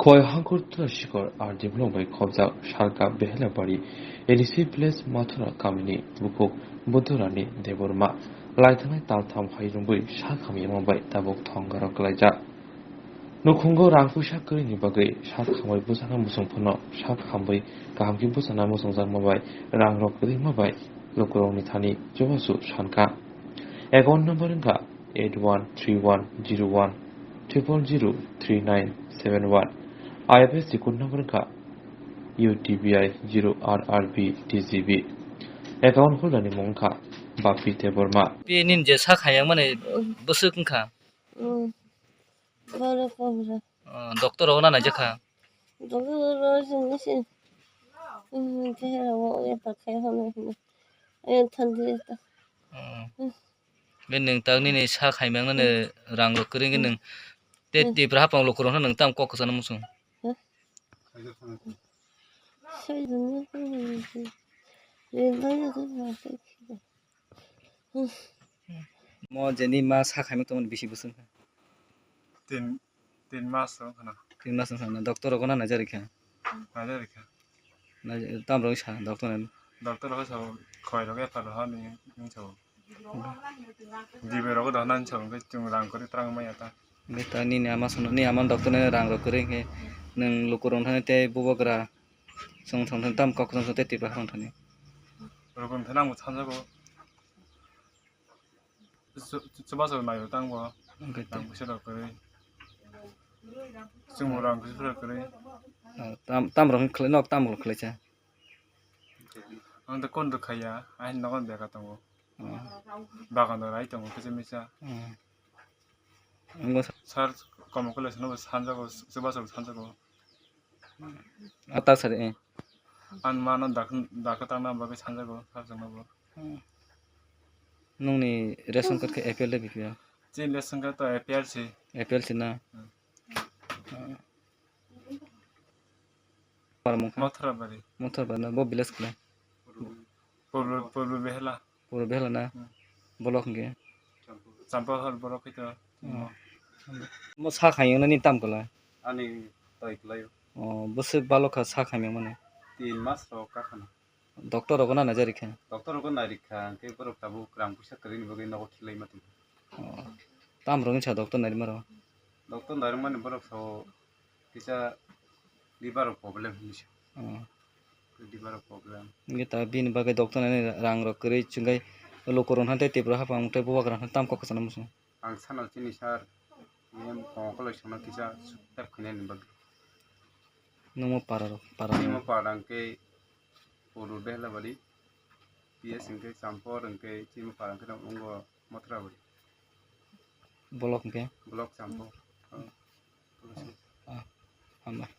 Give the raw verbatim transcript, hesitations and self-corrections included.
Khoi hangkur tula sikor R D block bai khobjak Salka Behelabari A D C village Mathura kamini bukhuk Buddharani Debbarma laithanai taltham hai rwngwi sak hamyama bai tabuk thongaro kwlaijak. Nukhungo rang puisa kwrwini bagwi sak hamwi bwsana muchung phano sak hamwi kaham khe bwsana muchungjakma bai rang rok kwrwima bai lukurokni thani chubachu sankha. Account number wngkha eight one three one zero one triple zero three nine seven one. I F S C code number wngkha U T B I zero R R B T G B. Account holder ni mung wngkha Bapi Debbarma. Pi nin je sak hayang mane bwswk wngkha? Hmm. Boro kobra. Oh, doctor rogo na naijak kha? Doctor rogo sini si. Hmm, khe rogo ya pakai hono hino. Ayan thandi ta. Oh. Hmm. Be nwng tak nini sak haimang nani rang rok kwrwi nwng te Hmm. Tipra hapang lukurok nwng tam kok kwchana muchung. Hmm. Sai dun ya ko. Ye ba ya ko. Mo jeni ma sak haimang tongmani bisi bwswk kha? Tin, tin mas wng khana. Tin mas wng khana. Doctor rogo na naijak rikha? Naijak rikha. Nai-, tam rok sa doctor ni? Doctor rok sa khoi rok ephar rok ni wng sa. Dibe rok do nan sa hwnkhe chwng rang kwrwi twrang maya ta. Be ta nini ama sono, ni ama doctor ni rang rok kwrwi hwnkhe nwng lukurok thani tei bubagra song song thani tam kok song song tei Tipra hapang thani. Rokon thani ang sanjago. Chu-, chu-, chubachu naio tangbo. Hwnkhe tei. Rang puisa rok kwrwi. Chwngbo rang puisa rok kwrwi. Ah, tam, tam rok khlai, nok tam rok khlai cha. Ang tei kon rwkhaiya, aini nogo beka tongo. Oh. Bagan rok rai tongo kisa misa. Oh. Wngkha sa- Sir, komo kole sano sanjago, chubachu sanjago. Ah, tak sari, eh. Ang mano dak-, dakha tangna bagwi sanjago, sir chwngno bo. Hmm. Nungni ration card khe A P L de B P L? Chini ration card to A P L si. A P L si na? Hmm. Ah. Para mungkha? Mothra bari. Mothra bari na, bo village kle? Purbo, Purbo Behela. Puro behla na? Hmm. Bolok hwnkhe? Champahor borok khe to. Oh. Mo sak hayung nani tam kwlai? Ani toi kwlai o. Oh, bwswk balok kha sak hayung mani? Tin mas rok ka khana. Doctor rogo na naijak rikha? Doctor rogo nai rikha, hwnkhe borok tabuk rang puisa kwrwini bagwi nogo khilaima tong. Oh. Tam rok wngsa doctor nairima rok? Doctor nairwkmani borok sao kisa liver rok problem hinwi sa. Oh. Liver rok problem. Hwnkhe ta bini bagwi doctor nani rang rok kwrwi chwngwi lukurok tei Tripura haphang tei bubagra tam kok kwchangma muchung. Ang sana chini sir, em kongkol songno kisa help khainani bagwi. Nungmo para rok, para. Chini para hwnkhe Puru Behlabari, P S hwnkhe Champor hwnkhe chini para hwnkhe tongo Mothra bari. Block hwnkhe? Block Champor. Oh. Ah, hambai.